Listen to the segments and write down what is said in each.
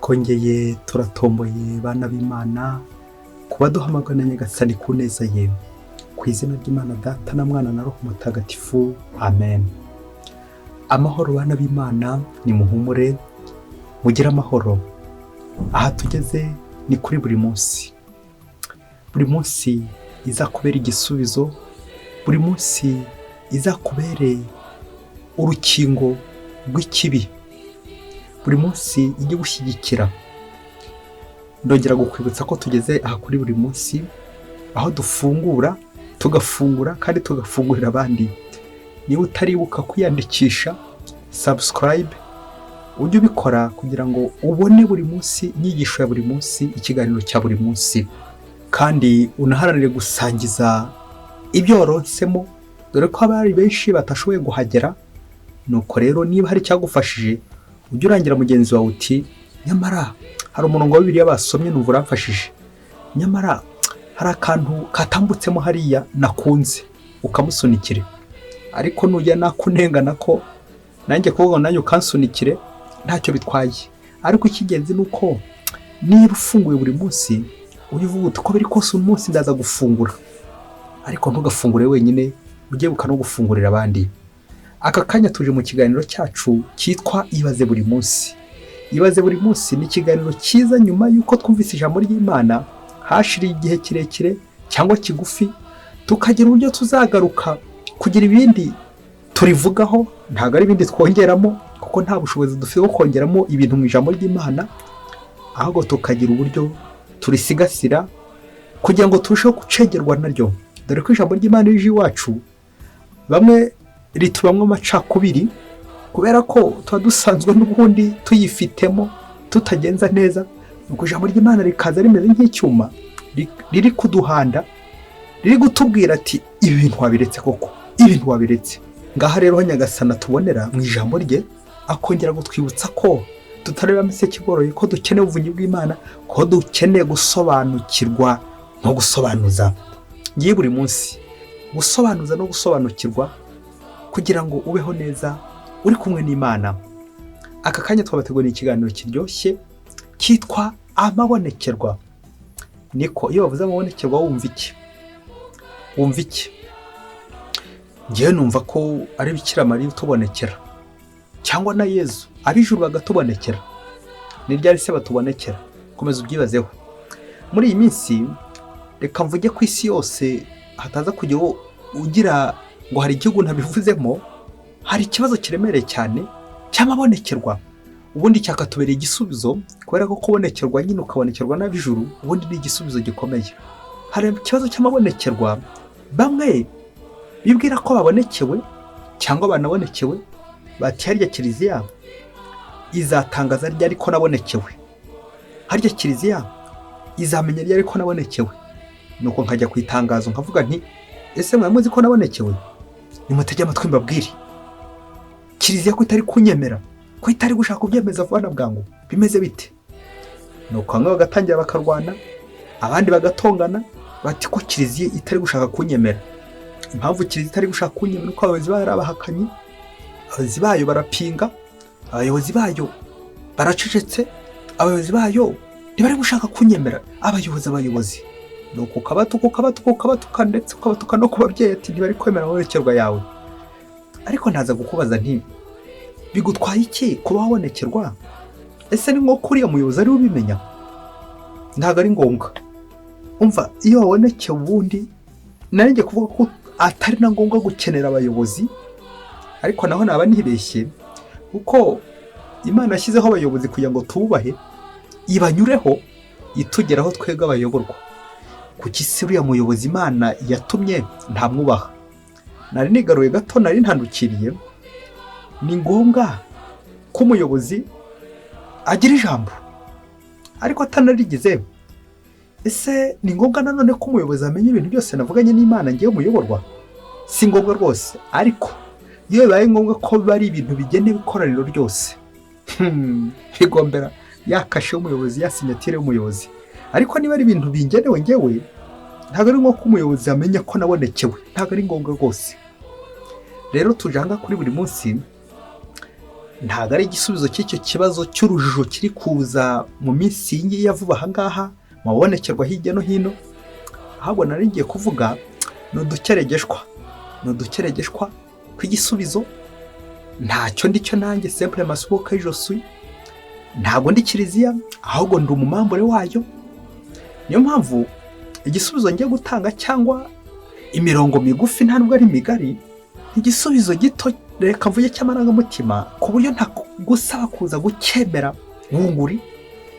Twongeye turatomboye, bana b'Imana, kuba duhamagara na Nyagasani ku neza ye. Ku izina ry'Imana Data na Mwana na Roho Mutagatifu, amen. Amahoro, bana b'Imana, nimuhumure, mugire amahoro. Aha tugeze ni kuri buri munsi. Buri munsi izakubera igisubizo, buri munsi izakubere urukingo rw'ikibi, buri munsi ijye gushyigikira. Ndongera kukwibutsa ko tugeze aha kuri buri munsi, aho dufungura, tugafungura kandi tugafungurira abandi. Niba utaribuka kwiyandikisha, subscribe, ujye ubikora kugira ngo ubone buri munsi inyigisho ya buri munsi, ikiganiro cya buri munsi, kandi unaharanire gusangiza ibyo waronsemo, dore ko haba hari benshi batashoboye guhagera. Nuko rero, niba hari icyagufashije, ujye urangira mugenzi wawe uti: "Nyamara hari umurongo wa Bibiliya basomye numva uramfashije, nyamara hari akantu katambutsemo hariya nakunze," ukamusunikire. Ariko nujya nakunengana ko nanjye kuvuga ngo nanjye ukansunikire, ntacyo bitwaye. Ariko icy'ingenzi ni uko niba ufunguye buri munsi, ujye uvuga uti: "Uko biri kose uyu munsi ndaza gufungura." Ariko ntugafungure wenyine, ujye wibuka no gufungurira abandi. Aka kanya tuje mu kiganiro cyacu cyitwa Ibaze Buri Munsi. Ibaze Buri Munsi ni ikiganiro cyiza nyuma y'uko twumvise ijambo ry'Imana hashiriye igihe kirekire cyangwa kigufi, tukagira uburyo tuzagaruka kugira ibindi turivugaho. Ntabwo ari ibindi twongeramo, kuko nta bushobozi dufite bwo kongeramo ibintu mu ijambo ry'Imana, ahubwo tukagira uburyo turisigasira kugira ngo turusheho gucengerwa naryo, dore ko ijambo ry'Imana rije iwacu, bamwe ritubamo amacakubiri, kubera ko tuba dusanzwe n'ubundi tuyifitemo tutagenza neza. Nuko ijambo ry'Imana rikaza rimeze nk'icyuma riri kuduhanda, riri kutubwira ati: "Ibi bintu wabiretse koko, ibintu wabiretse." Ngaha rero ho Nyagasana tubonera mu ijambo rye, akongera kutwibutsa ko tutareba imiseke igoroye, ko dukeneye ubuvunyi bw'Imana, ko dukeneye gusobanukirwa no gusobanuza. Ngiye buri munsi gusobanuza no gusobanukirwa kugira ngo ubeho neza uri kumwe n'Imana. Aka kanya twabateguriye ikiganiro kiryoshye cyitwa Amabonekerwa. Niko, iyo bavuze amabonekerwa wumva iki? Wumva iki? Ngewe numva ko ari Bikira Mariya utubonekera, cyangwa na Yezu, ab'ijuru bagatubonekera. Ni ryari se batubonekera? Komeza ubyibazeho. Muri iyi minsi, reka mvuge ku isi yose, hataza kugira uwo ugira ngo hari igihugu ntabivuzemo, hari ikibazo kiremereye cyane cy'amabonekerwa. Ubundi cyakatubereye igisubizo, kubera ko kubonekerwa nyine, ukabonekerwa n'ab'ijuru, ubundi ni igisubizo gikomeye. Hari ikibazo cy'amabonekerwa, bamwe bibwira ko babonekewe cyangwa banabonekewe, bati: "Harya kiliziya izatangaza ryari ko nabonekewe? Harya kiliziya izamenya ryari ko nabonekewe?" Nuko nkajya ku itangazo nkavuga nti: "Ese mwari muzi ko nabonekewe? Nimutege amatwi mbabwire. Kiliziya ko itari kunyemera, ko itari gushaka kubyemeza vuba na bwangu, bimeze bite?" Nuko bamwe bagatangira bakarwana, abandi bagatongana, bati: "Ko kiliziya itari gushaka kunyemera?" Impamvu kiliziya itari gushaka kunyemera, uko abayobozi bayo ari abahakanyi, abayobozi bayo barapinga, abayobozi bayo baracecetse, abayobozi bayo ntibari gushaka kunyemera. Abayobozi, abayobozi. Nuko ukabatuka, ukabatuka, ukabatuka, ndetse ukabatuka no ku babyeyi, ati ntibari kwemera amabonekerwa yawe. Ariko ntaza kukubaza nti: "Bigutwaye iki kuba wabonekerwa?" Ese ni nko kuriya muyobozi ariwe ubimenya? Ntabwo ari ngombwa. Umva, iyo wabonekewe, ubundi nanjye kuvuga ko atari na ngombwa gukenera abayobozi, ariko naho naba nibeshye, kuko Imana yashyizeho abayobozi kugira ngo tububahe, ibanyureho itugeraho twebwe abayoborwa. Kuki se uriya muyobozi Imana yatumye ntamwubaha? Nari nigaruye gato, nari ntandukiriye. Ni ngombwa ko umuyobozi agira ijambo, ariko atanarigize, ese ni ngombwa nanone ko umuyobozi amenya ibintu byose navuganye n'Imana ngewe umuyoborwa? Si ngombwa rwose. Ariko iyo bibaye ngombwa ko biba ari ibintu bigenewe ikoraniro ryose, bigombera ya kashe y'umuyobozi, ya signature y'umuyobozi. Ariko niba ari ibintu bingenewe ngewe, ntabwo ari ngombwa ko umuyobozi amenya ko nabonekewe, ntabwo ari ngombwa rwose. Rero tuje aha ngaha kuri buri munsi. Ntabwo ari igisubizo cy'icyo kibazo cy'urujijo kiri kuza mu minsi iyi ngiyi ya vuba aha ngaha, mu babonekerwa hirya no hino. Ahubwo nari ngiye kuvuga ni udukeregeshwa kw'igisubizo. Ntacyo ndicyo nanjye, simple masuka y'ijosi. Ntabwo ndi kiliziya, ahubwo ndi umumembre wayo. Niyo mpamvu igisubizo ngiye gutanga, cyangwa imirongo migufi, nta nubwo ari migari, igisubizo gito, reka mvuge cy'amarangamutima, ku buryo ntagusaba kuza gucyemera bunguri.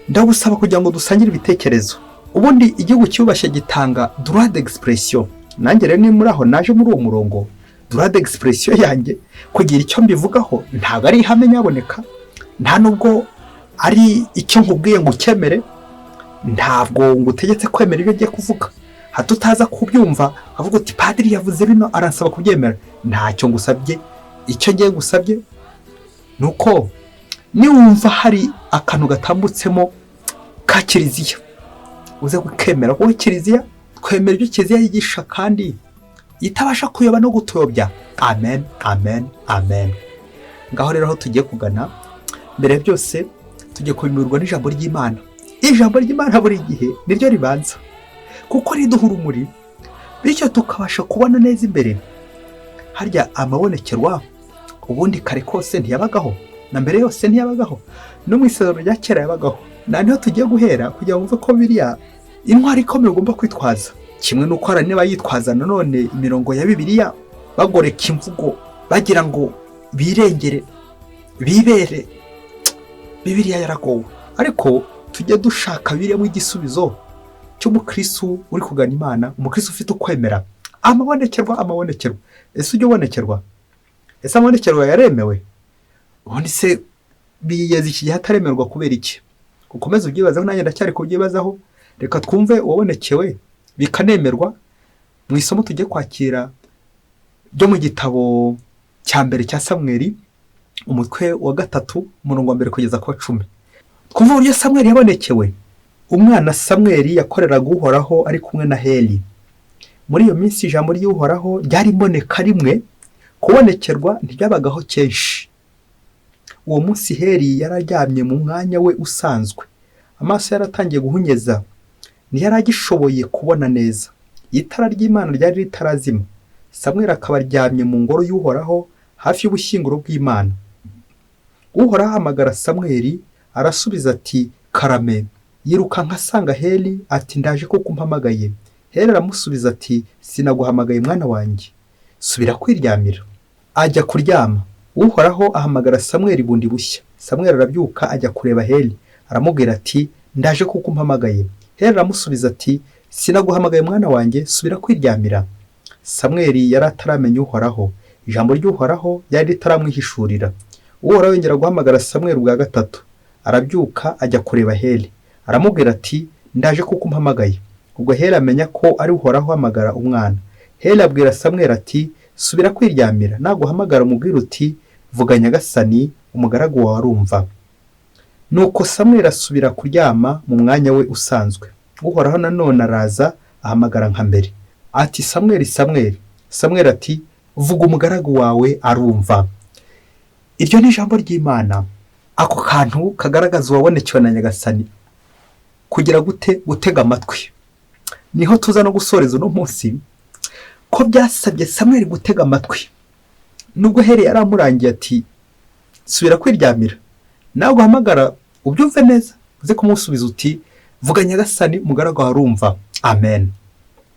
Ndagusaba kugira ngo dusangire ibitekerezo. Ubundi igihugu cyubashye gitanga droit d'expression. Nanjye rero ni muri aho naje muri uwo murongo. Droit d'expression yanjye, kugira icyo mbivugaho, ntabwo ari ihame nyaboneka, nta nubwo ari icyo nkubwiye ngo ukemere. Ntabwo ngutegetse kwemera ibyo ngiye kuvuga, hato utaza kubyumva avuga uti: "Padiri yavuze bino, aransaba kubyemera." Ntacyo ngusabye. Icyo ngiye ngusabye ni uko niwumva hari akantu gatambutsemo ka kiliziya, uze kukemera, kuko kiliziya twemera ibyo kiliziya yigisha kandi itabasha kuyoba no gutuyobya. Amen, amen, amen. Ngaho rero aho tugiye kugana, mbere ya byose tugiye kubimirwa n'ijambo ry'Imana. Ijambo ry'Imana buri gihe niryo ribanza, kuko riduha urumuri, bityo tukabasha kubona neza imbere. Harya amabonekerwa ubundi kare kose ntiyabagaho? Na mbere yose ntiyabagaho? No mu Isezerano rya Kera yabagaho. Nta niho tugiye guhera kugira ngo wumve ko biriya intwari ikomeye ugomba kwitwaza, kimwe n'uko hari niba yitwaza nanone imirongo ya Bibiliya, bagoreka imvugo bagira ngo birengere bibere. Bibiliya yaragowe, ariko tujye dushaka birimo igisubizo cy'umukristu uri kugana Imana, umukristu ufite ukwemera. Amabonekerwa, amabonekerwa, ese ujya ubonekerwa? Ese amabonekerwa yaremewe? Ubundi se bigeze iki gihe ataremerwa kubera iki? Ukomeze ubyibazaho, nanjye ndacyari kubyibazaho. Reka twumve uwabonekewe bikanemerwa mu isomo tugiye kwakira ryo mu gitabo cya mbere cya Samweri, umutwe wa 3, umurongo wa 1 kugeza ku wa 10. Twumve uburyo Samweri yabonekewe. Umwana Samweri yakoreraga Uhoraho ari kumwe na Heli. Muri iyo minsi ijambo ry'Uhoraho ryari imboneka rimwe, kubonekerwa ntibyabagaho kenshi. Uwo munsi Heli yari aryamye mu mwanya we usanzwe, amaso yaratangiye guhunyeza, ntiyari agishoboye kubona neza. Itara ry'Imana ryari ritarazima, Samweli akaba aryamye mu ngoro y'Uhoraho hafi y'ubushyinguro bw'Imana. Uhoraho ahamagara Samweli, arasubiza ati: "Karame." Yirukanka asanga Heli ati: "Ndaje kuko umpamagaye." Heli aramusubiza ati: "Sinaguhamagaye, mwana wanjye, subira kwiryamira." Ajya kuryama. Uhoraho ahamagara Samweli bundi bushya. Samweli arabyuka, ajya kureba Heli, aramubwira ati: "Ndaje kuko umpamagaye." Heli aramusubiza ati: "Sinaguhamagaye, mwana wanjye, subira kwiryamira." Samweli yari ataramenya Uhoraho, ijambo ry'Uhoraho ryari ritaramwihishurira. Uhoraho yongera guhamagara Samweli ubwa gatatu, arabyuka, ajya kureba Heli, aramubwira ati: "Ndaje kuko umpamagaye." Ubwo Heli amenya ko ari Uhoraho uhamagara umwana. Heli abwira Samweli ati: "Subira kwiryamira, naguhamagara umubwire uti: 'Vuga Nyagasani, umugaragu wawe arumva.'" Nuko Samweli asubira kuryama mu mwanya we usanzwe. Uhoraho nanone araza ahamagara nka mbere ati: "Samweli, Samweli." Samweli ati: "Vuga, umugaragu wawe arumva." Iryo ni ijambo ry'Imana. Ako kantu kagaragaza uwabonekewe na Nyagasani kugira gute? Gutega amatwi. Niho tuza no gusoreza uno munsi, ko byasabye Samweli gutega amatwi nubwo Heli yari amurangiye ati: "Subira kwiryamira, nawe uhamagara ubyumve neza, uze kumusubiza uti: 'Vuga Nyagasani, umugaragu wawe arumva.'" Amen.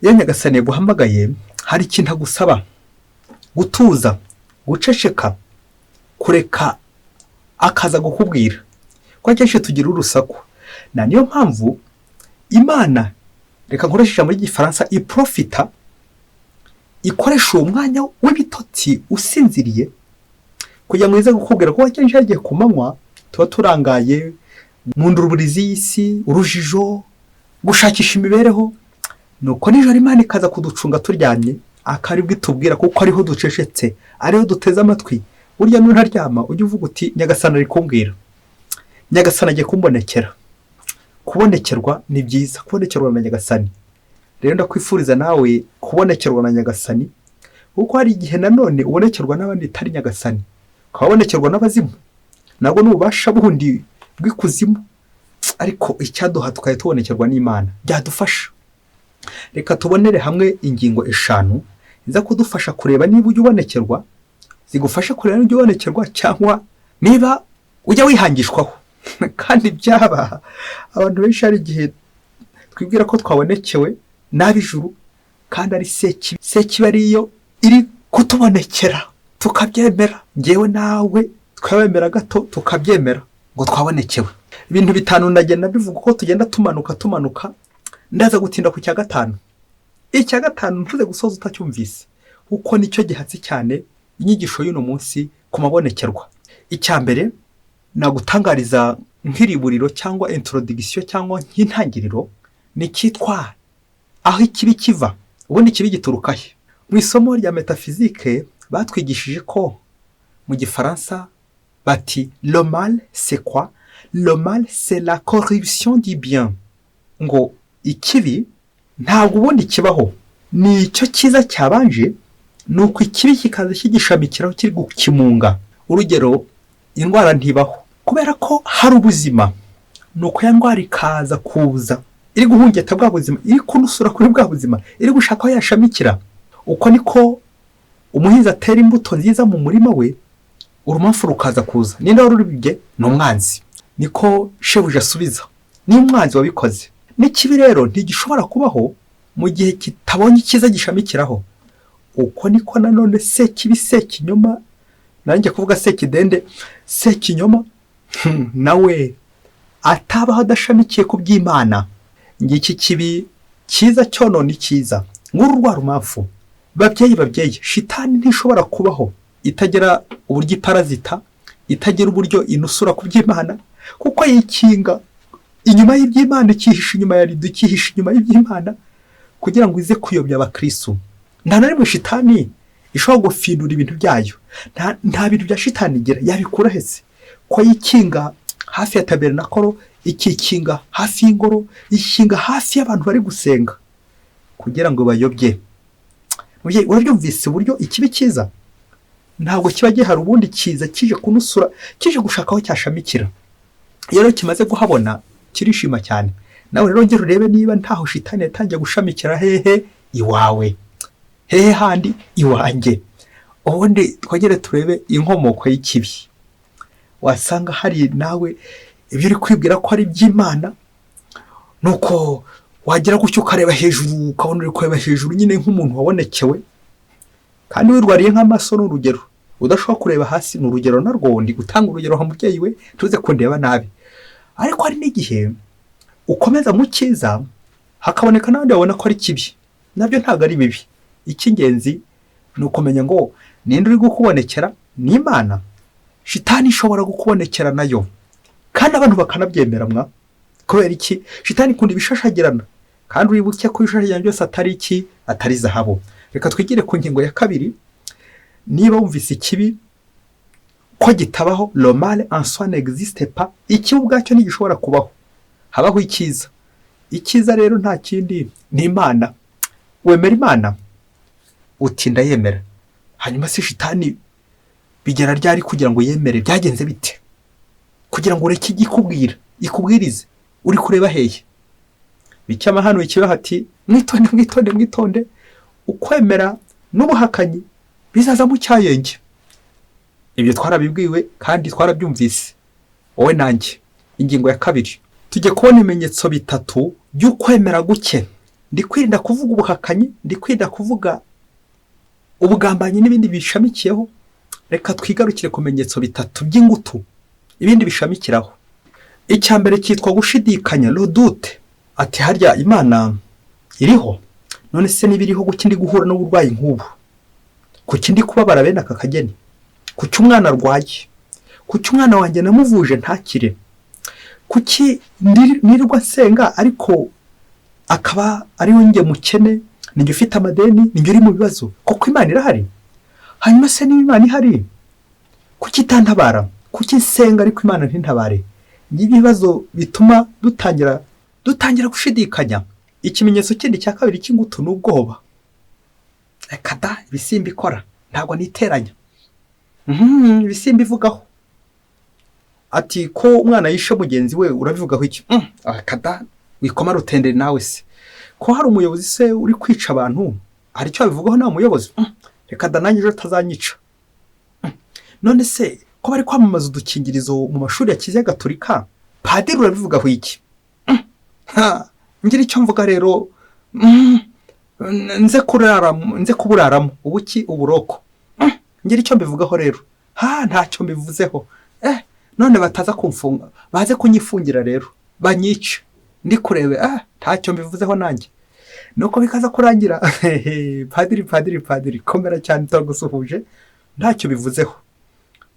Iyo Nyagasani yaguhamagaye, hari ikintu agusaba: gutuza, guceceka, kureka akaza kukubwira, kuko akenshi tugira urusaku. Na niyo mpamvu Imana, reka nkoreshe ijambo ry'Igifaransa, iprofita, ikoresha uwo mwanya w'ibitotsi usinziriye kugira ngo ize kukubwira, kuko akenshi hagiye ku manywa tuba turangaye mu nduruburizi y'isi, urujijo, gushakisha imibereho. Nuko nijoro Imana ikaza kuducunga turyamye, akaribwo itubwira, kuko ariho ducecetse, ariho duteze amatwi. Burya ntunaryama, ujye uvuga uti: "Nyagasani ari kumbwira, Nyagasani agiye kumbonekera." Kubonekerwa ni byiza, kubonekerwa na Nyagasani. Rero ndakwifuriza nawe kubonekerwa na Nyagasani, kuko hari igihe nanone ubonekerwa n'abandi itari Nyagasani, ukaba wabonekerwa n'abazimu. Nabwo ni ububasha bundi bw'ikuzimu, ariko icyaduha tukajya tubonekerwa n'Imana byadufasha. Reka tubonere hamwe ingingo 5 iza kudufasha kureba niba ujya ubonekerwa, zigufasha kureba niba ujya ubonekerwa cyangwa niba ujya wihangishwaho. Kandi byaba abantu benshi hari igihe twibwira ko twabonekewe n'ab'ijuru kandi ari sekibi. Sekibi ariyo iri kutubonekera tukabyemera, ngewe nawe twabemera gato tukabyemera ngo twabonekewe. Ibintu 5 ndagenda bivuga uko tugenda tumanuka tumanuka, ndaza gutinda ku cya 5. Icya 5 ntuze gusoza utacyumvise, kuko nicyo gihatse cyane inyigisho y'uno munsi ku mabonekerwa. Icya mbere nagutangariza nk'iriburiro cyangwa introduction cyangwa nk'intangiriro ni icyitwa aho ikibi kiva. Ubundi ikibi gituruka he? Mu isomo rya métaphysique batwigishije ko mu Gifaransa bati: "Le mal, c'est quoi? Le mal, c'est la corruption du bien." Ngo ikibi ntabwo ubundi kibaho, ni icyo cyiza cyabanje, ni uko ikibi kikaza kigishamikiraho kiri gukimunga. Urugero, indwara ntibaho kubera ko hari ubuzima, ni uko ya ndwara ikaza kuza iri guhungeta bwa buzima, iri kunusura kuri bwa buzima, iri gushaka aho yashamikira. Uko niko umuhinzi atera imbuto nziza mu murima we, urumamfu rukaza kuza. Ninde wari urubibye? Ni umwanzi. Niko shebuja asubiza, ni umwanzi wabikoze. N'ikibi rero ntigishobora kubaho mu gihe kitabonye icyiza gishamikiraho. Uko niko nanone sekibi, sekinyoma, nanjye kuvuga sekidende, sekinyoma nawe atabaho adashamikiye ku by'Imana. Ngiki kibi cyiza cyonona icyiza, nguru rwa rumamfu. Babyeyi, babyeyi, shitani ntishobora kubaho itagira uburyo iparazita, itagira uburyo inusura ku by'Imana, kuko yikinga inyuma y'iby'Imana, ikihisha inyuma ya rido, ikihisha inyuma y'iby'Imana kugira ngo ize kuyobya abakristu. Nta na rimwe shitani ishobora gufindura ibintu byayo. Nta bintu bya shitani igira. Yabikura hese ko yikinga hafi ya tabernakoro, ikikinga hafi y'ingoro, ikinga hafi y'abantu bari gusenga kugira ngo bayobye? Mubyeyi, urabyumvise uburyo ikibi cyiza ntabwo kiba gihari ubundi, kiza kije kunusura, kije gushaka aho cyashamikira. Iyo rero kimaze kuhabona kirishima cyane. Nawe rero ngera urebe niba ntaho shitani yatangiye gushamikira. Hehe? Iwawe. Hehe handi? Iwanjye. Ubundi twongere turebe inkomoko y'ikibi. Wasanga hari nawe ibyo uri kwibwira ko ari iby'Imana, nuko wagira gutyo ukareba hejuru, ukabona uri kureba hejuru nyine nk'umuntu wabonekewe kandi wirwariye nk'amaso, ni urugero, udashobora kureba hasi, ni urugero narwo. Ndi gutanga urugero nka mubyeyi we, tuze kundeba nabi. Ariko hari n'igihe ukomeza mu cyiza hakaboneka n'abandi babona ko ari kibi. Nabyo ntabwo ari bibi. Icy'ingenzi ni ukumenya ngo ninde uri kukubonekera? Ni Imana? Shitani ishobora gukubonekera nayo kandi abantu bakanabyemera mwa. Kubera iki? Shitani ikunda ibishashagirana, kandi uribuke ko ibishashagirana byose atari iki? Atari zahabu. Reka twigire ku ngingo ya 2. Niba wumvise ikibi ko gitabaho, le mal en soi n'existe pas, ikibi ubwacyo ntigishobora kubaho, habaho icyiza. Icyiza rero nta kindi, ni Imana. Wemera Imana? Uti: "Ndayemera." Hanyuma se shitani bigera ryari kugira ngo yemere? Byagenze bite kugira ngo ureke igikubwira ikubwirize? Uri kureba hehe? Bicyama hano ikibaho ati: "Mwitonde, mwitonde, mwitonde, ukwemera n'ubuhakanyi bizaza mu cyayenge." Ibyo twarabibwiwe kandi twarabyumvise, wowe nanjye. Ingingo ya 2, tujye kubona ibimenyetso 3 by'ukwemera guke. Ndi kwirinda kuvuga ubuhakanyi, ndi kwirinda kuvuga ubugambanyi n'ibindi bishamikiyeho. Reka twigarukire ku bimenyetso 3 by'ingutu, ibindi bishamikiraho. Icya mbere cyitwa gushidikanya, le doute. Ati: "Harya Imana iriho? None se niba iriho, kuki ndi guhura n'uburwayi nk'ubu? Kuki ndi kubabara bene aka kageni? Kuki umwana arwaye? Kuki umwana wanjye namuvuje ntakire? Kuki nirirwa nsenga ariko akaba ari we njye mukene, ninjye ufite amadeni, ninjye uri mu bibazo? Koko Imana irahari? Hanyuma se niba Imana ihari, kuki itantabara? Kuki nsenga ariko Imana ntintabare?" Ngibi ibibazo bituma dutangira gushidikanya. Ikimenyetso kindi cya kabiri cy'ingutu ni ubwoba. Reka da, ibisimba ikora, ntabwo niteranya ibisimba ivugaho. Ati ko umwana yishe mugenzi we urabivugaho iki? Akada wikoma rutenderi nawe se. Ko hari umuyobozi se uri kwica abantu, hari icyo abivugaho nta muyobozi? Reka da, nanjye ejo atazanyica. None se ko bari kwamamaza udukingirizo mu mashuri ya Kiliziya Gatolika, padiri urabivugaho iki? Ha, ngira icyo mvuga rero, nze kurara, nze kuburaramo ubuki uburoko. Ngira icyo mbivugaho rero, ha, ntacyo mbivuzeho. None bataza kumfunga, baze kunyifungira rero banyice ndi kurebe. Ntacyo mbivuzeho nanjye. Nuko bikaza kurangira, padiri, padiri, padiri, komera cyane, turagusuhuje, ntacyo bivuzeho.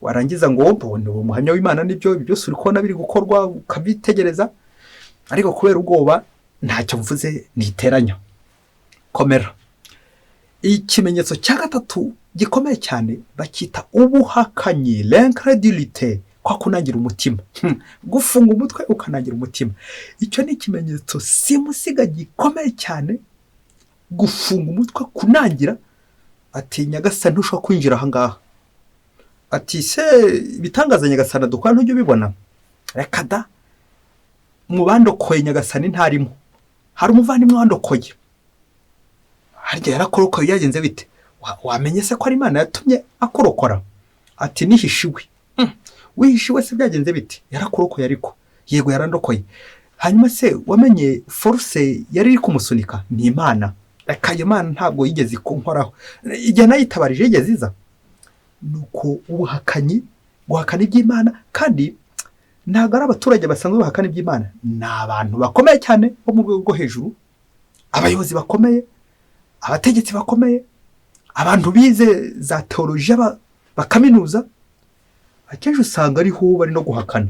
Warangiza ngo mbone uwo muhamya w'Imana, nibyo byose uri kubona biri gukorwa ukabyitegereza, ariko kubera ubwoba ntacyo mvuze, niteranya. Komera. Ikimenyetso cya gatatu gikomeye cyane bacyita ubuhakanyi, l'incrédulité, kwa kunangira umutima. Gufunga umutwe ukanangira umutima, icyo ni ikimenyetso simusiga gikomeye cyane. Gufunga umutwe, kunangira, ati Nyagasani ntushobora kwinjira aha ngaha. Ati se ibitangaza Nyagasani dukora ntujya ubibona? Reka da, mu bandokoye Nyagasani ntarimo. Hari umuvandimwe wandokoye, harya yarakorokoye byagenze bite? Wamenye se ko ari Imana yatumye akurokora? Ati nihishe iwe. Wihishe iwe se byagenze bite? Yarakurokoye ariko? Yego, yarandokoye. Hanyuma se wamenye force yari iri kumusunika? Ni Imana. Reka, iyo Mana ntabwo yigeze kunkoraho igihe nayitabarije, yigeze iza. Nuko ubuhakanyi, guhakana iby'Imana, kandi ntabwo ari abaturage basanzwe bahakana iby'Imana, ni abantu bakomeye cyane bo mu rwego rwo hejuru, abayobozi bakomeye, abategetsi bakomeye, abantu bize za théologie bakaminuza. Akenshi usanga ariho bari no guhakana.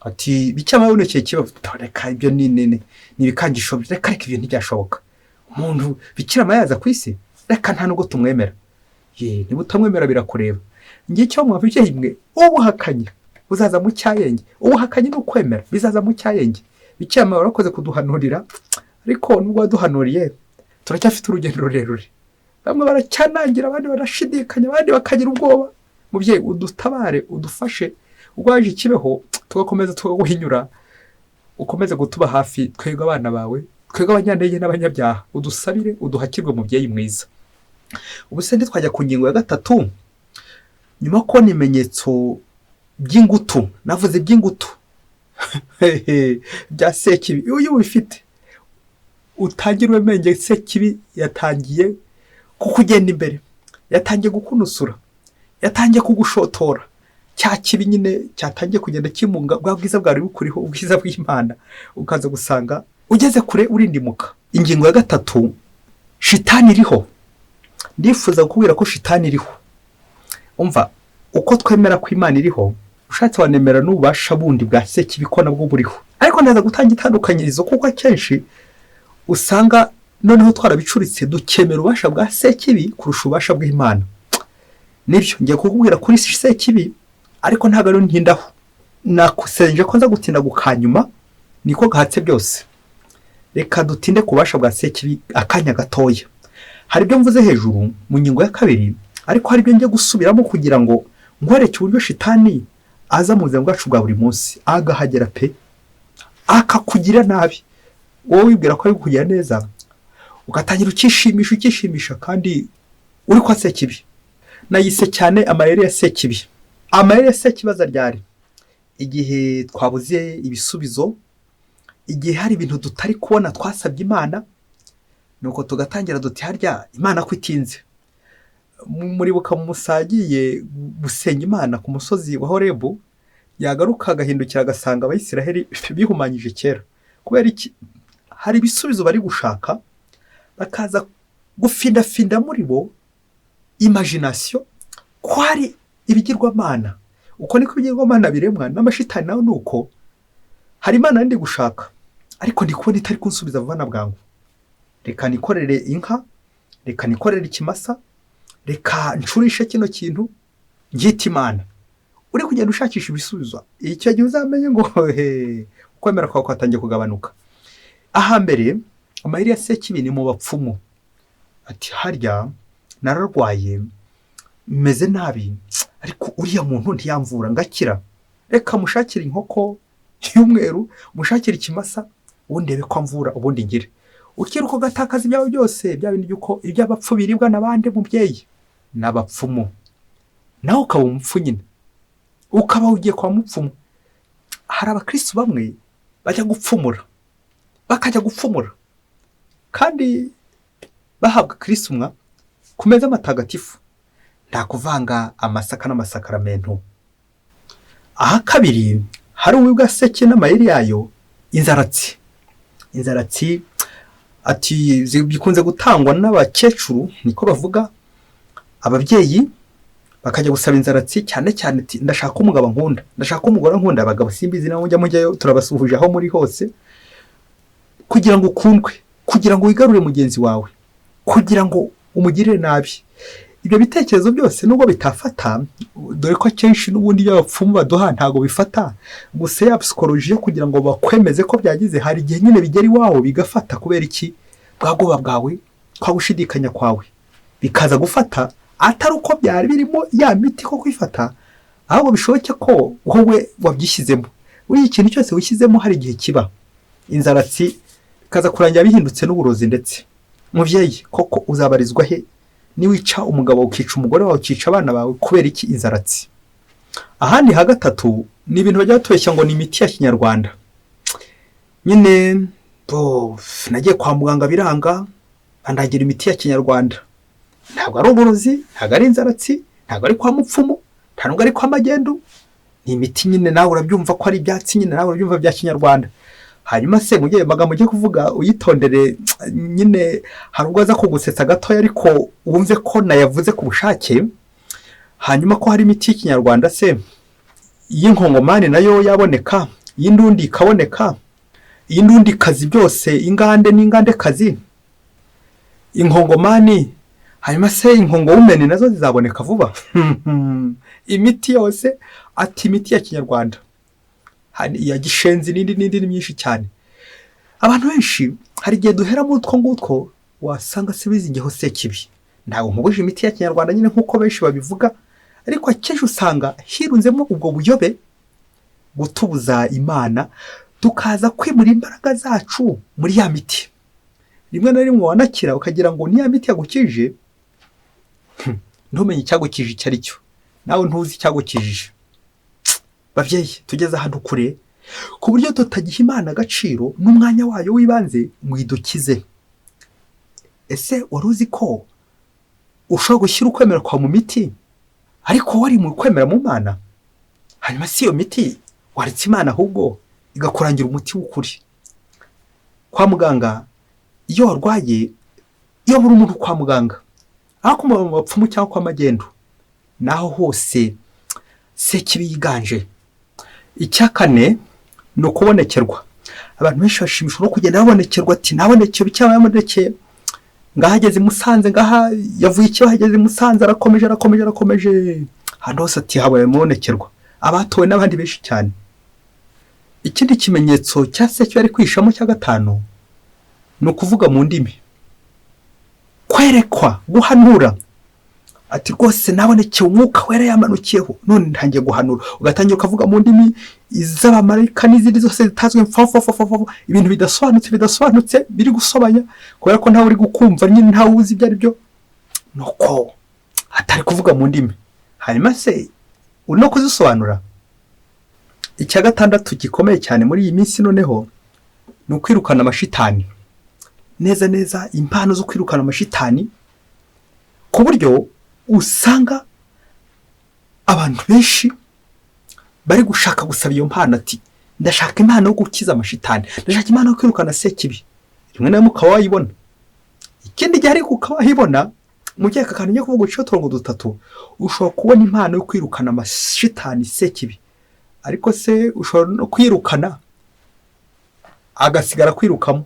Ati Bikira yabonekeye kiba, reka ibyo ni ibikangisho, reka reka, ibyo ntibyashoboka. Umuntu Bikira yaza ku isi? Reka, nta nubwo tumwemera. Ye, niba utamwemera birakureba. Ngicyo mwa babyeyi mwe, ubuhakanyi buzaza mu cyayenge. Ubuhakanyi ni ukwemera bizaza mu cyayenge. Bikira Mariya warakoze kuduhanurira, ariko nubwo waduhanuriye turacyafite urugendo rurerure. Bamwe baracyanangira, abandi barashidikanya, abandi bakagira ubwoba. Mubyeyi, udutabare, udufashe. Ubwo waje ikibeho tugakomeza tukaguhinyura, ukomeze kutuba hafi twebwe abana bawe, twebwe abanyantege n'abanyabyaha. Udusabire, uduhakirwe, mubyeyi mwiza. Ubu se ntitwajya ku ngingo ya gatatu nyuma yo kubona ibimenyetso by'ingutu? Navuze iby'ingutu bya Sekibi. Iyo ubifite utangire umenya Sekibi yatangiye kukugenda imbere, yatangiye kukunusura, yatangiye kugushotora. Cya kibi nyine cyatangiye kugenda kimunga bwa bwiza bwari bukuriho, ubwiza bw'Imana, ukaza gusanga ugeze kure urindimuka. Ingingo ya gatatu, shitani iriho. Ndifuza kukubwira ko shitani iriho. Umva, uko twemera ko Imana iriho, ushatse wanemera n'ububasha bundi bwa Sekibi ko nabwo buriho, ariko ndaza gutanga itandukanyirizo, kuko akenshi usanga noneho twarabicuritse, dukemera ububasha bwa Sekibi kurusha ububasha bw'Imana. Nibyo ngiye kukubwira kuri Sekibi, ariko ntabwo ari ntindaho. Nakusenje ko nza gutinda gukanyuma, niko gahatse byose. Reka dutinde ku bubasha bwa Sekibi akanya gatoya. Hari ibyo mvuze hejuru mu ngingo ya kabiri, ariko hari ibyo njya gusubiramo kugira ngo nkwereke uburyo shitani aza mu buzima bwacu bwa buri munsi, agahagera pe, akakugira nabi, wowe wibwira ko ari kukugira neza, ugatangira ukishimisha, ukishimisha, kandi uri kwa Sekibi. Nayise cyane amayeri ya Sekibi. Amayeri ya Sekibi aza ryari? Igihe twabuze ibisubizo, igihe hari ibintu tutari kubona twasabye Imana, nuko tugatangira duti harya Imana ko itinze? Muribuka Musa agiye gusenga Imana ku musozi wa Horebu, yagaruka agahindukira agasanga Abayisiraheli bihumanyije kera. Kubera iki? Hari ibisubizo bari gushaka, bakaza gufindafinda muri bo imagination ko hari ibigirwamana. Uko niko ibigirwamana biremwa, n'amashitani nawe ni uko. Hari Imana ndi gushaka, ariko ndi kubona itari kunsubiza vuba na bwangu. Reka nikorere inka, reka nikorere ikimasa, reka ncurishe kino kintu ngite Imana. Uri kugenda ushakisha ibisubizo, icyo gihe uzamenye ngo he ukwemera kwawe kwatangiye kugabanuka. Ahambere amayeri ya Sekibi ni mu bapfumu. Ati harya nararwaye meze nabi, ariko uriya muntu ntiyamvura ngakira. Reka mushakire inkoko y'umweru, mushakire ikimasa, ubundi ndebe ko amvura, ubundi ngire. Ukiruka ugatakaza ibyawe byose, bya bindi by'uko iby'abapfu biribwa n'abandi, mubyeyi, n'abapfumu. Nawe ukaba umupfu nyine, ukaba ugiye kwa mupfumu. Hari abakristu bamwe bajya gupfumura, bakajya gupfumura kandi bahabwa kirisumwa ku meza matagatifu. Nta kuvanga amasaka n'amasakaramentu. Aha kabiri hari uwibwa seke n'amayeri yayo, inzaratsi. Inzaratsi ati bikunze gutangwa n'abakecuru, niko bavuga, ababyeyi bakajya gusaba inzaratsi cyane cyane ati ndashaka umugabo nkunda, ndashaka umugore nkunda. Abagabo simbizi nawe njya mujyayo, turabasuhuje aho muri hose. Kugira ngo ukundwe, kugira ngo wigarure mugenzi wawe, kugira ngo umugirire nabi. Ibyo bitekerezo byose nubwo bitafata, dore ko akenshi n'ubundi ibyo abapfumu baduha ntabwo bifata, gusa ya psychologie yo kugira ngo bakwemeze ko byagize, hari igihe nyine bigera iwawe bigafata. Kubera iki? Bwa bwoba bwawe, kwa gushidikanya kwawe, bikaza gufata atari uko byari birimo ya miti ko kwifata, ahubwo bishoboke ko wowe wabyishyizemo. Buriya ikintu cyose wishyizemo hari igihe kiba inzaratsi, bikaza kurangira bihindutse n'uburozi. Ndetse mubyeyi, koko uzabarizwa he niwica umugabo, ukica umugore wawe, ukica abana bawe kubera iki? Inzaratsi. Ahandi ha gatatu ni ibintu bajya batubeshya ngo ni imiti ya kinyarwanda nyine. Bo nagiye kwa muganga biranga, bandagira imiti ya kinyarwanda. Ntabwo ari uburozi, ntabwo ari inzaratsi, ntabwo ari kwa mupfumu, nta nubwo ari kwa magendu. Ni imiti nyine, nawe urabyumva ko ari ibyatsi nyine, nawe urabyumva bya kinyarwanda. Hanyuma se mujye amagambo ugiye kuvuga uyitondere nyine, hari ubwo aza kugusetsa gatoya, ariko wumve ko nayavuze ku bushake. Hanyuma ko hari imiti y'ikinyarwanda se, iy'inkongomani nayo yaboneka, iy'indundi ikaboneka, iy'indundikazi byose, ingande n'ingandekazi, inkongomani, hanyuma se inkongowumeni nazo zizaboneka vuba. Imiti yose ati imiti ya kinyarwanda, hari iya gishenzi n'indi n'indi, ni myinshi cyane. Abantu benshi hari igihe duhera muri utwo ngutwo, wasanga se bizingiyeho sekibi. Ntabwo nkubuje imiti ya kinyarwanda nyine nk'uko benshi babivuga, ariko akenshi usanga hirunzemo ubwo buyobe gutubuza Imana, tukaza kwimura imbaraga zacu muri ya miti. Rimwe na rimwe wanakira ukagira ngo ni ya miti yagukije, ntumenye icyagukije icyo ari cyo, nawe ntuzi icyagukijije. Babyeyi, tugeze ahantu kure ku buryo tutagiha Imana agaciro n'umwanya wayo w'ibanze ngo idukize. Ese wari uzi ko ushobora gushyira ukwemera kwawe mu miti ariko wari mu kwemera mu Mana? Hanyuma si iyo miti, waretse Imana ahubwo igakurangira umuti w'ukuri. Kwa muganga iyo warwaye, iyo buri umuntu kwa muganga, aho mu bapfumu cyangwa kwa magendu, naho hose sekibi yiganje. Icya kane ni ukubonekerwa. Abantu benshi bashimishwa no kugenda babonekerwa, ati nabonekeye cyangwa yabonekeye, ngaha ageze i Musanze, ngaha yavuye ikibaho ageze i Musanze, arakomeje, arakomeje, arakomeje, ahantu hose ati habaye mubonekerwa, abatowe n'abandi benshi cyane. Ikindi kimenyetso cya sekibi ari kwihishamo cya gatanu ni ukuvuga mu ndimi, kwerekwa, guhanura. Ati rwose nabonekeye, umwuka wera yamanukiyeho, none ntangiye guhanura. Ugatangira ukavuga mu ndimi iz'abamarayika n'izindi zose zitazwi, mfafafafafo, ibintu bidasobanutse, bidasobanutse, biri gusobanya, kubera ko ntawe uri gukumva nyine, ntawe uzi ibyo ari byo, nuko atari kuvuga mu ndimi. Hanyuma se uri no kuzisobanura? Icya gatandatu gikomeye cyane muri iyi minsi noneho ni ukwirukana amashitani. Neza neza impano zo kwirukana amashitani, ku buryo usanga abantu benshi bari gushaka gusaba iyo mpano, ati ndashaka impano yo gukiza amashitani, ndashaka impano yo kwirukana sekibi. Rimwe na rimwe ukaba wayibona, ikindi gihe ariko ukaba wayibona mu gihe aka kantu ngiye kuvuga uciye uturongo dutatu. Ushobora kubona impano yo kwirukana amashitani, sekibi, ariko se ushobora no kwirukana agasigara kwirukamo,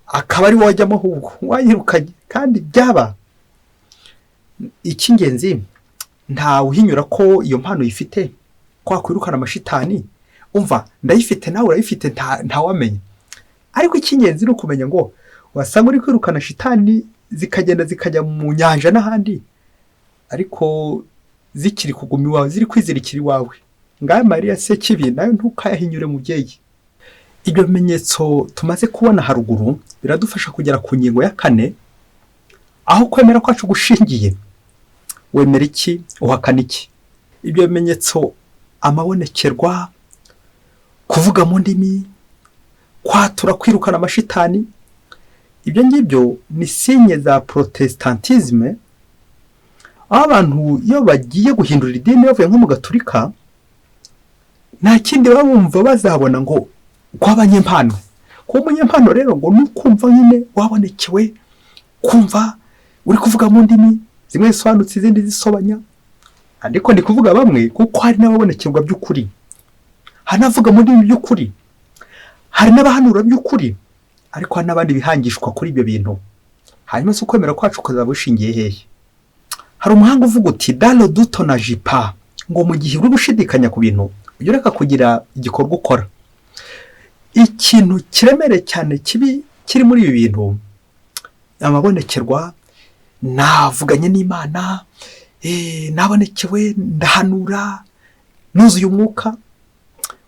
akaba ari wowe wajyamo ahubwo wayirukanye. Kandi byaba icy'ingenzi, ntawe uhinyura ko iyo mpano uyifite, ko wakwirukana amashitani. Umva, ndayifite, nawe urayifite, ntawamenya. Ariko icy'ingenzi ni ukumenya ngo wasanga uri kwirukana shitani zikagenda zikajya mu nyanja n'ahandi, ariko zikiri kuguma iwawe, ziri kwizirikira iwawe. Ngaya Mariya Sekibi nayo ntukayahinyure mubyeyi. Ibyo bimenyetso tumaze kubona haruguru biradufasha kugera ku ngingo ya kane, aho kwemera kwacu gushingiye. Wemera iki? Uhakana iki? Ibyo bimenyetso, amabonekerwa, kuvuga mu ndimi, kwatura, kwirukana amashitani, ibyo ngibyo ni signe za protestantisme, aho abantu iyo bagiye guhindura idini bavuye nko mu gaturika, nta kindi baba bumva bazabona ngo kw'abanyempano. Kuba umunyempano rero ngo ni ukumva nyine wabonekewe, kumva uri kuvuga mu ndimi zimwe zisobanutse, izindi zisobanya. Ariko ndi kuvuga bamwe, kuko hari n'ababonekerwa by'ukuri, hari n'abavuga mu ndimi by'ukuri, hari n'abahanura by'ukuri, ariko hari n'abandi bihangishwa kuri ibyo bintu. Hanyuma si ukwemera kwacu kuzaba bushingiye hehe? Hari umuhanga uvuga uti: "Dans le doute, on n'agit pas." Ngo mu gihe uri gushidikanya ku bintu, ujye ureka kugira igikorwa ukora. Ikintu kiremereye cyane kibi kiri muri ibi bintu, amabonekerwa, navuganye n'Imana, nabonekewe, ndahanura, nuzuye umwuka,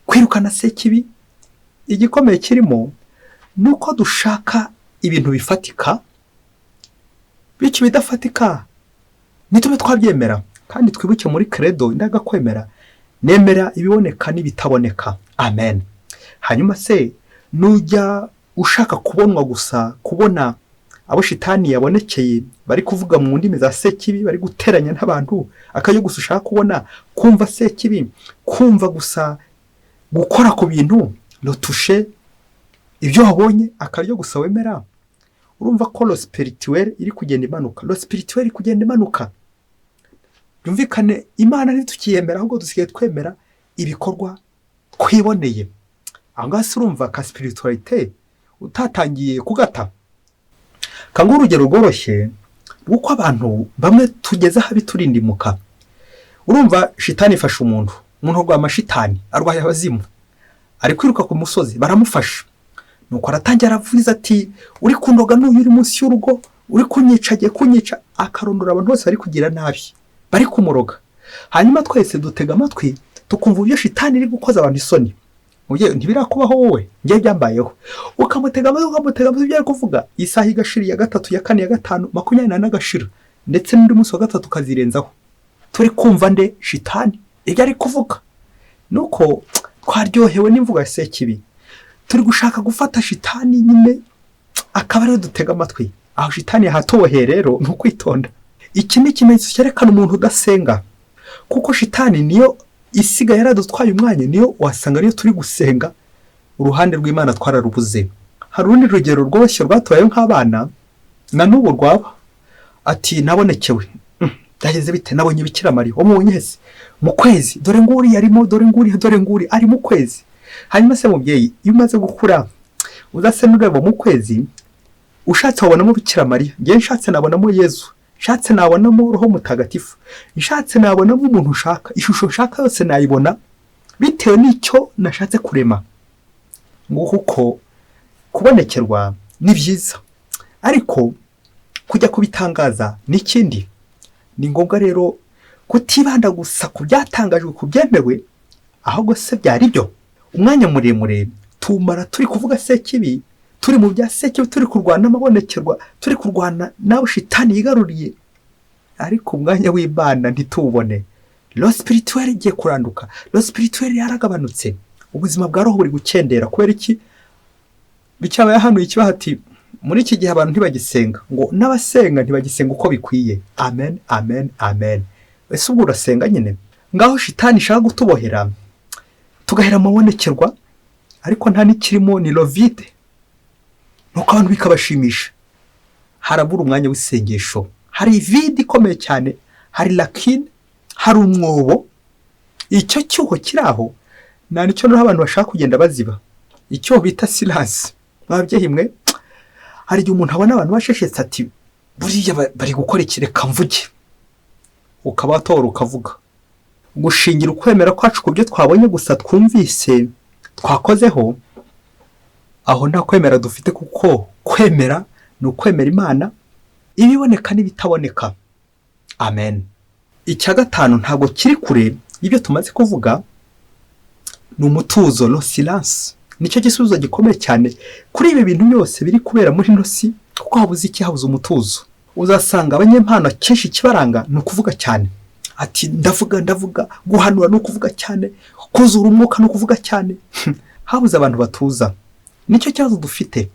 kwirukana sekibi, igikomeye kirimo ni uko dushaka ibintu bifatika, bityo ibidafatika ntitube twabyemera. Kandi twibuke muri credo, indangakwemera: nemera ibiboneka n'ibitaboneka. Amen. Hanyuma se nujya ushaka kubonwa gusa, kubona abo shitani yabonekeye bari kuvuga mu ndimi za sekibi, bari guteranya n'abantu, akaryo gusa ushaka kubona, kumva sekibi, kumva gusa gukora ku bintu, le toucher, ibyo wabonye akaryo gusa wemera, urumva ko le spirituel iri kugenda imanuka, le spirituel iri kugenda imanuka. Byumvikane, Imana ntitukiyemera, ahubwo dusigaye twemera ibikorwa twiboneye. Aho ngaho se urumva ka spiritualité utatangiye kugata? Kanguha urugero rworoshye rw'uko abantu bamwe tugeze ahabi turindimuka. Urumva shitani ifasha umuntu, umuntu arwaye amashitani, arwaye abazimu, ari kwiruka ku musozi, baramufasha. Nuko aratangira aravuza ati: "Uri kundoga n'uyu uri munsi y'urugo, uri kunyica, agiye kunyica." Akarondora abantu bose bari kugira nabi, bari kumuroga. Hanyuma twese dutega amatwi, tukumva uburyo shitani iri gukoza abantu isoni. Mubyeyi, ntibirakubaho wowe? Njye byambayeho. Ukamutega amatwi, ukamutega amatwi, ibyo ari kuvuga, isaha igashira, iya gatatu, iya kane, iya gatanu, 24 agashira, ndetse n'undi munsi wa gatatu ukazirenzaho. Turi kumva nde? Shitani, ibyo ari kuvuga. Nuko twaryohewe n'imvugo ya sekibi, turi gushaka gufata shitani nyine akaba ariyo dutega amatwi. Aho shitani yahatoboheye rero ni ukwitonda. Iki ni ikimenyetso cyerekana umuntu udasenga, kuko shitani niyo isigaye yaradutwaye umwanya, niyo wasanga ariyo turi gusenga, uruhande rw'Imana twararubuze. Hari urundi rugero rworoshye rwatubayeho nk'abana, na n'ubu rwaba. Ati: "Nabonekewe." Byageze bite? "Nabonye Bikira Mariya." "Wamubonye hese?" "Mu kwezi, dore nguri arimo, dore nguri, dore nguri ari mu kwezi." Hanyuma se mubyeyi, iyo umaze gukura uzase n'ureba mu kwezi, ushatse wabonamo Bikira Mariya, ngewe nshatse nabonamo Yezu, nshatse nabonamo Roho Mutagatifu, nshatse nabonamo umuntu ushaka, ishusho nshaka yose nayibona bitewe n'icyo nashatse kurema. Ngo kuko kubonekerwa ni byiza, ariko kujya kubitangaza ni ikindi. Ni ngombwa rero kutibanda gusa ku byatangajwe, ku byemewe, ahubwo se byari byo. Umwanya muremure tumara turi kuvuga sekibi, turi mu bya sekibi, turi kurwana n'amabonekerwa, turi kurwana n'abo shitani yigaruriye, ariko umwanya w'Imana ntituwubone. Le spirituel igiye kuranduka, le spirituel yaragabanutse, ubuzima bwa roho buri gukendera. Kubera iki? Bikaba yahanuye ikibaho ati: "Muri iki gihe abantu ntibagisenga," ngo n'abasenga ntibagisenga uko bikwiye. Amen, amen, amen. Ese ubwo urasenga nyine? Ngaho shitani ishaka gutubohera tugahera amabonekerwa, ariko nta n'ikirimo, ni le vide. Nuko abantu bikabashimisha, harabura umwanya w'isengesho, hari vide ikomeye cyane, hari lacune, hari umwobo. Icyo cyuho kiri aho nta nicyo noneho abantu bashaka kugenda baziba, icyo bita silence. Mwabyeyi mwe, hari igihe umuntu abona abantu basheshetse, ati: "Buriya bari gukora iki? Reka mvuge." Ukaba watora ukavuga. Gushingira ukwemera kwacu ku byo twabonye gusa, twumvise, twakozeho, aho nta kwemera dufite, kuko kwemera ni ukwemera Imana, ibiboneka n'ibitaboneka. Amen. Icya gatanu ntabwo kiri kure y'ibyo tumaze kuvuga. Ni umutuzo, le silence. Nicyo gisubizo gikomeye cyane kuri ibi bintu byose biri kubera muri ino si, kuko habuze iki? Habuze umutuzo. Uzasanga abanyempano akenshi ikibaranga ni ukuvuga cyane. Ati: "Ndavuga, ndavuga." Guhanura ni ukuvuga cyane, kuzura umwuka ni ukuvuga cyane. Habuze abantu batuza, nicyo kibazo dufite.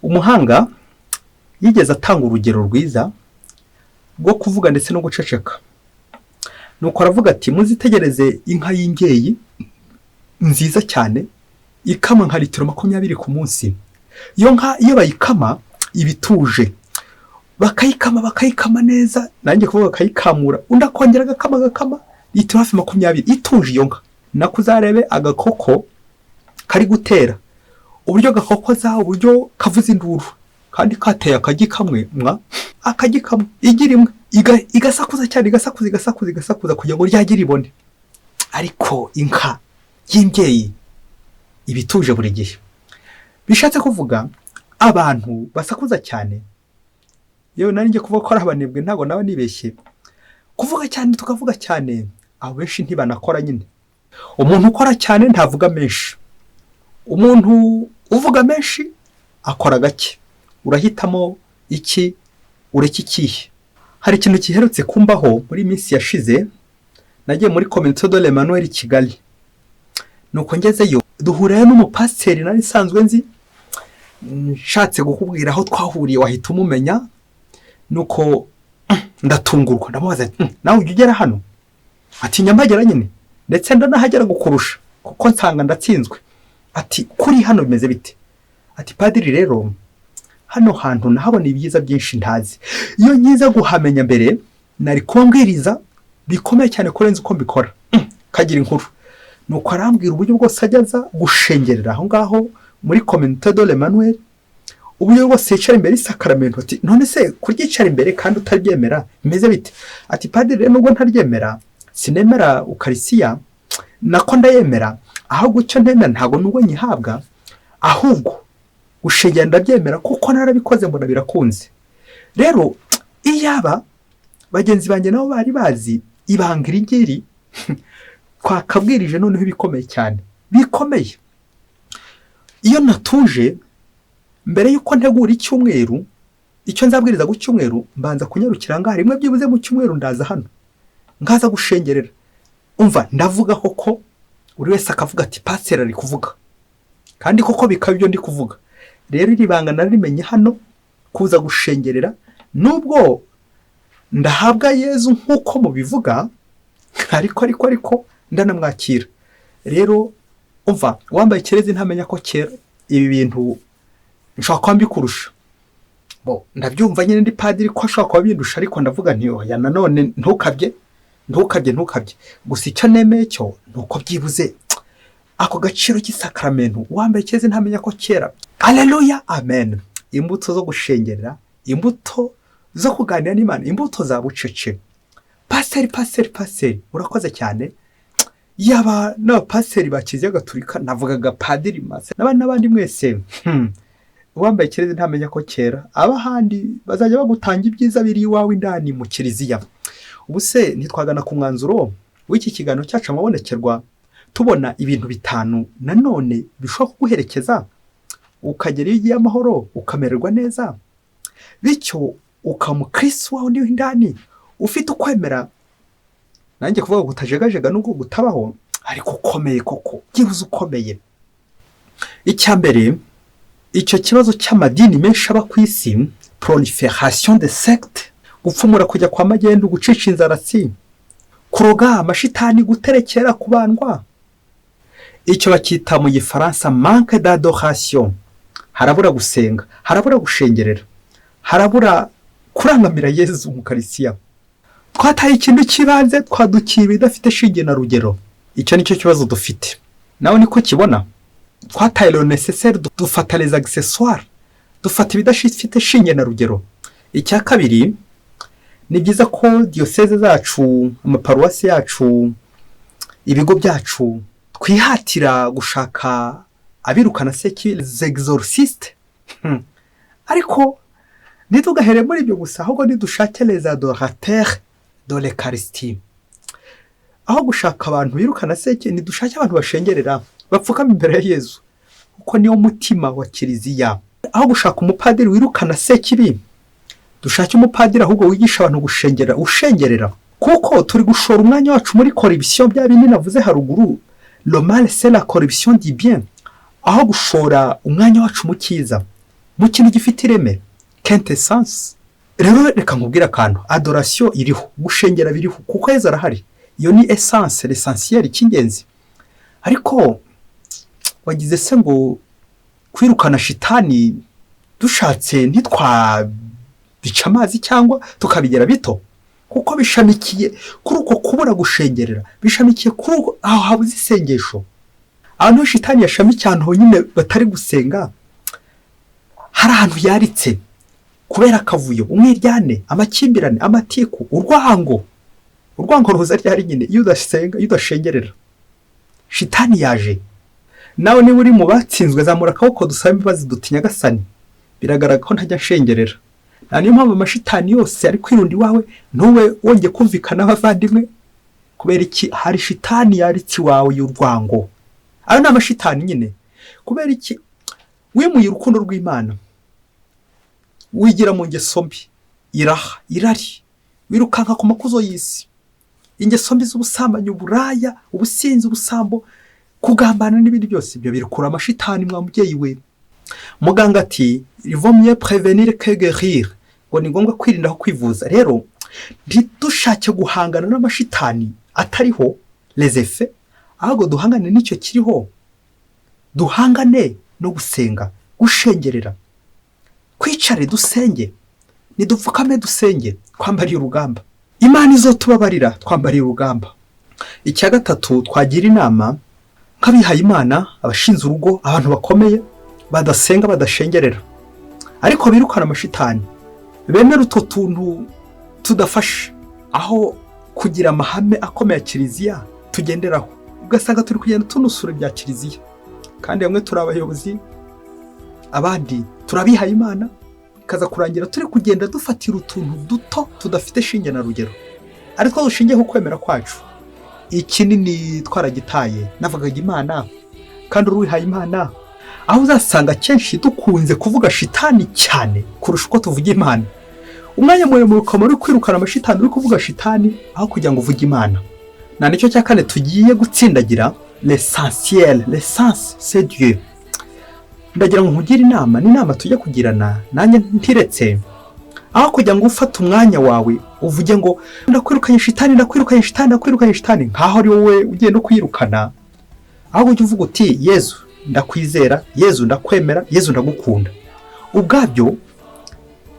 Umuhanga yigeze atanga urugero rwiza rwo kuvuga ndetse no guceceka. Nuko aravuga ati: "Muzitegereze inka y'imbyeyi nziza cyane ikama nka litiro 20 ku munsi. Iyo nka iyo bayikama iba ituje, bakayikama, bakayikama neza, nanjye kuvuga bakayikamura, undi akongera agakama, agakama litiro hafi 20, ituje iyo nka. Nako uzarebe agakoko kari gutera, uburyo gakokoza, uburyo kavuza induru, kandi kateye akagi kamwe, mwa akagi kamwe, igi rimwe, igasakuza cyane, igasakuza, igasakuza, igasakuza kugira ngo ryage ribone. Ariko inka y'imbyeyi iba ituje buri gihe." Bishatse kuvuga abantu basakuza cyane, yewe nari njye kuvuga ko ari abanebwe, ntabwo naba nibeshye. Kuvuga cyane, tukavuga cyane, abo benshi ntibanakora nyine. Umuntu ukora cyane ntavuga menshi, umuntu uvuga menshi akora gake. Urahitamo iki? Ureke ikihe? Hari ikintu giherutse kumbaho muri minsi yashize. Nagiye muri Communauté de l'Emmanuel Kigali, nuko ngezeyo duhurayo n'umupasiteri nari nsanzwe nzi. Nshatse kukubwira aho twahuriye wahita umumenya. Nuko ndatungurwa, ndamubaza nti: "Nawe ujya ugera hano?" Ati: "Nyamagera nyine, ndetse ndanahagera gukurusha kuko nsanga ndatsinzwe." Ati: "Kuri hano bimeze bite?" Ati: "Padiri, rero hano hantu nahabona ibyiza byinshi ntazi. Iyo nkiza guhamenya mbere nari kumbwiriza bikomeye cyane kurenza uko mbikora." Kagira inkuru! Nuko arambwira uburyo bwose ajya aza gushengerera aho ngaho muri Communauté de l'Emmanuel, uburyo bwose yicara imbere y'isakaramento. Ati: "None se kuryicara imbere kandi utaryemera bimeze bite?" Ati: "Padiri, rero nubwo ntaryemera, sinemera ukarisiya, nako ndayemera, ahubwo icyo ntemera ntabwo nubwo nyihabwa, ahubwo gushengera ndabyemera kuko narabikoze mbona birakunze. Rero iyaba bagenzi banjye nabo bari bazi ibanga iri ngiri, twakabwirije noneho ibikomeye cyane, bikomeye. Iyo natuje mbere y'uko ntegura icyumweru, icyo nzabwiriza ku cyumweru, mbanza kunyarukira ngaha rimwe byibuze mu cyumweru. Ndaza hano nkaza gushengerera, umva ndavuga koko, buri wese akavuga ati: 'Pasiteri ari kuvuga', kandi koko bikaba ibyo ndi kuvuga. Rero iri banga narimenye hano, kuza gushengerera, nubwo ndahabwa Yezu nk'uko mubivuga, ariko ndanamwakira. Rero umva, wambaye ikirezi ntamenya ko kera. Ibi bintu nshobora kuba mbikurusha." Bo ndabyumva nyine, ndi padiri, ko ashobora kuba bindusha, ariko ndavuga nti: "Oya, nanone ntukabye, ntukabye, ntukabye." Gusa icyo nemeye cyo ni uko byibuze ako gaciro k'isakaramento, uwambaye ikirezi ntamenya ko kera. Aleluya, amen. Imbuto zo gushengerera, imbuto zo kuganira n'Imana, imbuto za bucece. Pasiteri, pasiteri, pasiteri, urakoze cyane. Yaba n'abapasiteri ba Kiliziya Gatulika, navugaga padiri mase n'abandi n'abandi mwese, uwambaye ikirezi ntamenya ko kera. Abahandi bazajya bagutanga ibyiza biri iwawe indani mu kiliziya. Ubu se ntitwagana ku mwanzuro w'iki kiganiro cyacu amabonekerwa, tubona ibintu bitanu nanone bishobora kuguherekeza ukagera iyo ugiye amahoro, ukamererwa neza, bityo ukaba umukirisitu wawe indani ufite ukwemera, nanjye kuvuga ngo kutajegajega nubwo gutabaho, ariko ukomeye koko, byibuze ukomeye? Icya mbere, icyo kibazo cy'amadini menshi aba ku isi, prolifération de secte, gupfumura, kujya kwa magendu, gucica inzaratsi, kuroga, amashitani, guterekera, kubandwa, icyo bacyita mu Gifaransa manque d'adoration. Harabura gusenga, harabura gushengerera, harabura kurangamira Yezu mu karisiya. Twataye ikintu cy'ibanze, twadukiye ibidafite shinge na rugero. Icyo ni cyo kibazo dufite. Nawe niko kibona? Twataye le nécessaire, dufata les accessoires, dufata ibidafite shinge na rugero. Icya kabiri, ni byiza ko diyoseze zacu, amaparuwasi yacu, ibigo byacu twihatira gushaka abirukana sekibi, les exorcistes. Ariko ntitugahere muri ibyo gusa, ahubwo nidushake les adorateurs de l'Eucharistie. Aho gushaka abantu birukana sekibi, ntidushake abantu bashengerera, bapfukama imbere ya Yezu, kuko niwo mutima wa Kiliziya. Aho gushaka umupadiri wirukana sekibi, dushake umupadiri ahubwo wigisha abantu gushengera, ushengerera, kuko turi gushora umwanya wacu muri corruption, bya bindi navuze haruguru. Le mal, c'est la corruption du bien. Aho gushora umwanya wacu mu cyiza, mu kintu gifite ireme, quintessence. Rero reka nkubwire akantu: adoration iriho, gushengera biriho, kuko Yezu arahari. Iyo ni essence, l'essentiel, icy'ingenzi. Ariko wagize se ngo kwirukana shitani, dushatse ntitwabica amazi cyangwa tukabigira bito, kuko bishamikiye kuri uko kubura gushengerera, bishamikiye kuri uko aho habuze isengesho. Ahantu shitani yashamikiye, ahantu honyine batari gusenga, hari ahantu yaritse kubera akavuyo, umwiryane, amakimbirane, amatiku, urwango. Urwango ruza ryari nyine? Iyo udasenga, iyo udashengerera. Shitani yaje. Nawe niba uri mu batsinzwe, zamura akaboko dusabe imbabazi duti: "Nyagasani, biragaragara ko ntajya nshengerera." Nta niyo mpamvu amashitani yose ari kwirunda iwawe, ntube wongeye kumvikana n'abavandimwe. Kubera iki? Hari shitani yaritse iwawe y'urwango. Ayo ni amashitani nyine. Kubera iki? Wimuye urukundo rw'Imana, wigira mu ngeso mbi, iraha, irari, wirukanka ku makuzo y'isi, ingeso mbi z'ubusambanyi, uburaya, ubusinzi, ubusambo, kugambana n'ibindi byose. Ibyo birukura amashitani, mwa mubyeyi we. Muganga ati: "Il vaut mieux prévenir que guérir." Ngo ni ngombwa kwirinda aho kwivuza. Rero ntidushake guhangana n'amashitani atariho, les effets, ahubwo duhangane n'icyo kiriho, duhangane no gusenga, gushengerera. Twicare dusenge, nidupfukame dusenge, twambariye urugamba. Imana izotubabarira, twambariye urugamba. Icya gatatu twagira inama nk'abihaye Imana, abashinze urugo, abantu bakomeye badasenga, badashengerera, ariko birukana amashitani, bemera utwo tuntu tudafashe, aho kugira amahame akomeye ya Kiliziya tugenderaho, ugasanga turi kugenda tunusura ibya Kiliziya, kandi bamwe turi abayobozi, abandi turabihaye Imana, ikaza kurangira turi kugenda dufatira utuntu duto tudafite shinge na rugero, ariko dushingiye ku kwemera kwacu, ikinini twaragitaye. Navugaga Imana kandi uri uwihaye Imana, aho uzasanga kenshi dukunze kuvuga shitani cyane kurusha uko tuvuga Imana. Umwanya muremure ukaba uri kwirukana amashitani, uri kuvuga shitani aho kugira ngo uvuge Imana. Na nicyo cya kane tugiye gutsindagira: l'essentiel, l'essence, c'est Dieu. Ndagira ngo nkugire inama, ni inama tujya kugirana nanjye ntiretse. Aho kugira ngo ufate umwanya wawe uvuge ngo "Ndakwirukanye shitani, ndakwirukanye shitani, ndakwirukanye shitani," nkaho ari wowe ugiye no kwirukana, ahubwo ujya uvuga uti: "Yezu, ndakwizera. Yezu, ndakwemera. Yezu, ndagukunda." Ubwabyo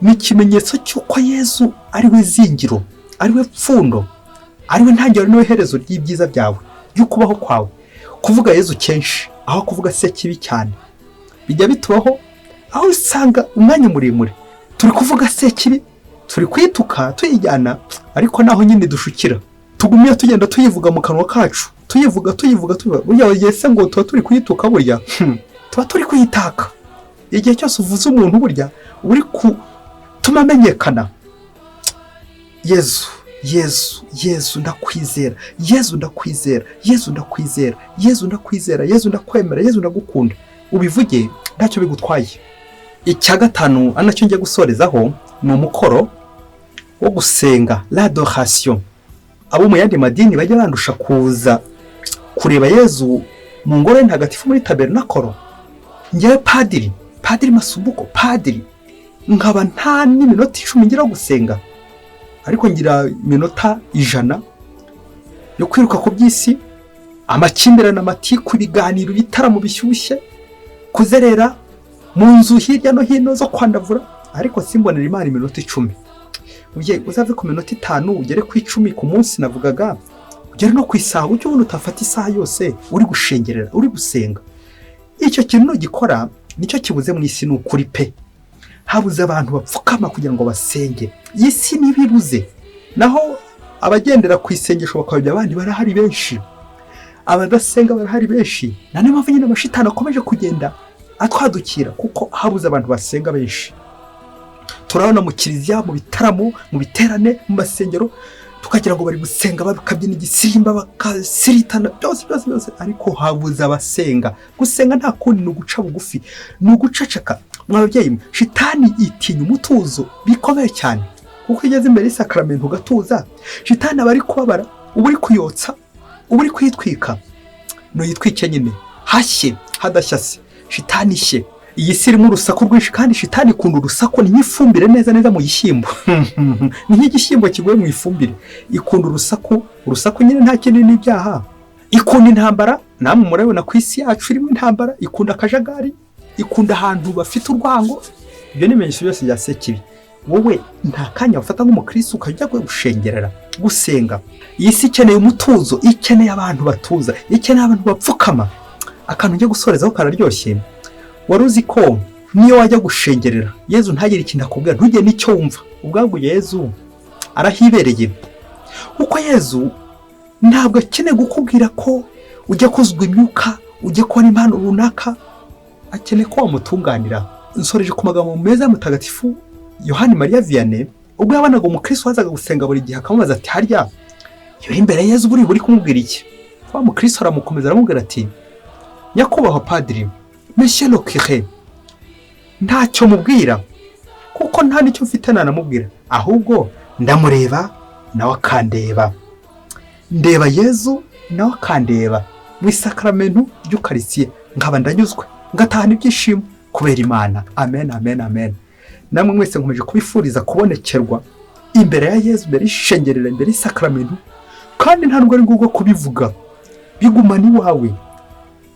ni ikimenyetso cy'uko Yezu ari we zingiro, ari we pfundo, ari we ntangiriro n'iherezo ry'ibyiza byawe, ry'ukubaho kwawe. Kuvuga Yezu kenshi aho kuvuga se kibi cyane. Bijya bitubaho aho usanga umwanya muremure turi kuvuga se kibi, turi kwituka tuyijyana, ariko naho nyine dushukira, tugumye tugenda tuyivuga mu kanwa kacu, tuyivuga, tuyivuga, tuyivuga. Burya wagiye se ngo tuba turi kuyituka? Burya tuba turi kuyitaka. Igihe cyose uvuze umuntu, burya uri gutuma amenyekana. Yezu, Yezu, Yezu, ndakwizera. Yezu, ndakwizera. Yezu, ndakwizera. Yezu, ndakwizera. Yezu, ndakwemera. Yezu, ndagukunda. Ubivuge, ntacyo bigutwaye. Icya gatanu, ari nacyo ngiye gusorezaho, ni umukoro wo gusenga, l'adoration. Abo mu yandi madini bajya bandusha kuza kureba Yezu mu ngoro ye ntagatifu, muri tabernakoro. Ngewe padiri Masumbuko, padiri, nkaba nta n'iminota 10 ngira gusenga, ariko ngira iminota 100 yo kwiruka ku by'isi, amakimbirane, amatiku, ibiganiro, ibitaramo bishyushye, kuzerera mu nzu hirya no hino zo kwandavura, ariko simbonera Imana iminota 10. Mubyeyi, uzave ku minota 5 ugere ku 10 ku munsi navugaga, ugere no ku isaha. Ujye ubona utafata isaha yose uri gushengerera, uri gusenga. Icyo kintu nugikora, nicyo kibuze mu isi. Ni ukuri pe, habuze abantu bapfukama kugira ngo basenge. Iyi si ntibibuze. Naho abagendera ku isengesho bakayobya abandi barahari benshi, abadasenga barahari benshi. Na niyo mpamvu nyine amashitani akomeje kugenda atwadukira, kuko habuze abantu basenga benshi. Turabona mu kiliziya, mu bitaramo, mu biterane, mu masengero, Tukagira ngo bari gusenga, bakabyina igisimba, bakasiritana byose byose byose, ariko habuze abasenga. Gusenga nta kundi, ni uguca bugufi, ni uguceceka. Mwa babyeyi mwe, shitani itinya umutuzo bikomeye cyane, kuko iyo ugeze imbere y'isakaramento ugatuza, shitani aba ari kubabara, uba uri kuyotsa, uba uri kuyitwika. Nuyitwike nyine, hashye hadashya se, shitani ishye. Iyi si irimo urusaku rwinshi, kandi shitani ikunda urusaku. Ni nk'ifumbire neza neza mu gishyimbo, ni nk'igishyimbo kiguye mu ifumbire. Ikunda urusaku. Urusaku nyine nta kindi, n'ibyaha. Ikunda intambara, namwe murabibona ku isi yacu irimo intambara. Ikunda akajagari, ikunda ahantu bafite urwango. Ibyo ni ibimenyetso byose bya sekibi. Wowe nta kanya wafata nk'umukirisitu ukajya gushengerera, gusenga? Iyi si ikeneye umutuzo, ikeneye abantu batuza, ikeneye abantu bapfukama. Akantu ujya gusorezaho kararyoshye. Wari uzi ko niyo wajya gushengerera, Yezu ntagire ikintu akubwira, ntugire n'icyo wumva, ubwabwo Yezu arahibereye? Kuko Yezu ntabwo akeneye gukubwira ko ujya kuzwa imyuka, ujya kubona impano runaka. Akeneye ko wamutunganira. Nsoreje ku magambo meza ya Mutagatifu Yohani Mariya Vianney, ubwo yabonaga umukristo wazaga gusenga buri gihe, akamubaza ati: "Harya iyo uri imbere ya Yezu buri buri kumubwira iki?" Wa mukristo aramukomeza, aramubwira ati: "Nyakubahwa padiri, monsieur le curé, ntacyo mubwira kuko nta n'icyo mfite nanamubwira, ahubwo ndamureba nawe akandeba, ndeba Yezu nawe akandeba mu isakaramentu ry'ukarisiye, nkaba ndanyuzwe, ngatahana ibyishimo kubera Imana." Amen, amen, amen. Namwe mwese nkomeje kubifuriza kubonekerwa imbere ya Yezu, imbere y'ishengerera, imbere y'isakaramento. Kandi nta nubwo ari ngombwa kubivuga, bigumana iwawe.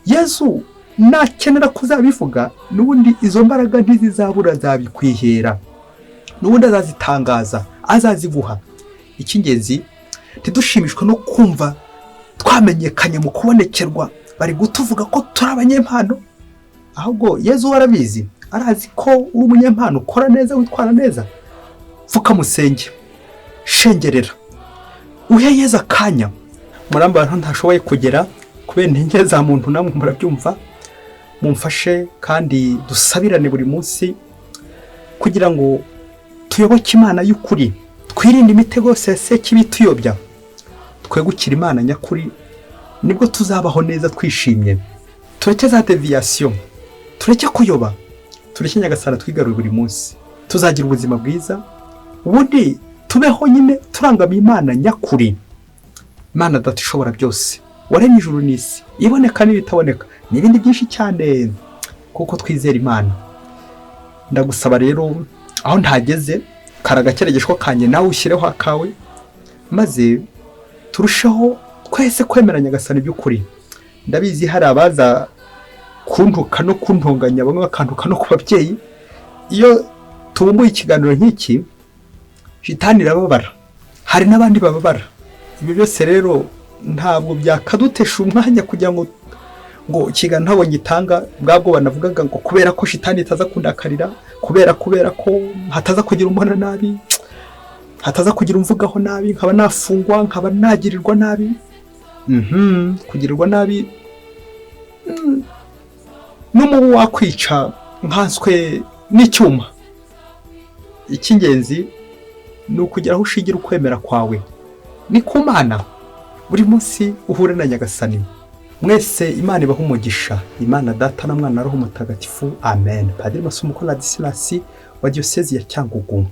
Yezu nakenera kuzabivuga, n'ubundi izo mbaraga ntizizabura, azabikwihera, n'ubundi azazitangaza, azaziguha. Icy'ingenzi, ntidushimishwe no kumva twamenyekanye mu kubonekerwa, bari kutuvuga ko turi abanyempano. Ahubwo Yezu we arabizi, arazi ko uri umunyempano, ukora neza, witwara neza. Pfukamusenge, shengerera, uhe Yezu akanya. Muramba ntashoboye kugera kubera intege za muntu, namwe murabyumva. Mumfashe kandi dusabirane buri munsi kugira ngo tuyoboke Imana y'ukuri, twirinde imitego yose ya sekibi ituyobya, twegukire Imana nyakuri. Nibwo tuzabaho neza twishimye. Tureke za déviation, tureke kuyoba, tureke Nyagasani twigarure buri munsi, tuzagira ubuzima bwiza. Ubundi tubeho nyine turangamiye Imana nyakuri. Imana Data ishobora byose, waremye ijuru n'isi, iboneka n'ibitaboneka n'ibindi byinshi cyane, kuko twizera Imana. Ndagusaba rero, aho ntageze kari agakeregeshwa kanjye, nawe ushyireho akawe, maze turusheho twese kwemera Nyagasani by'ukuri. Ndabizi hari abaza kuntuka no kuntonganya, bamwe bakantuka no ku babyeyi. Iyo tubumbuye ikiganiro nk'iki, shitani irababara, hari n'abandi bababara. Ibyo byose rero ntabwo byakadutesha umwanya kugira ngo ikiganiro ntabwo ngitanga. Bwabwo banavugaga ngo kubera ko shitani itaza kundakarira, kubera ko hataza kugira umbona nabi, hataza kugira umvugaho nabi, nkaba nafungwa, nkaba nagirirwa nabi. Kugirirwa nabi, n'umubu wakwica nkanswe n'icyuma. Icy'ingenzi ni ukugira aho ushingira ukwemera kwawe, ni ku Mana. Buri munsi uhure na Nyagasani. Mwese Imana ibaha umugisha, Imana Data na Mwana na Roho Mutagatifu. Amen. Padiri Masumbuko Ladislas wa Diyosezi ya Cyangugu.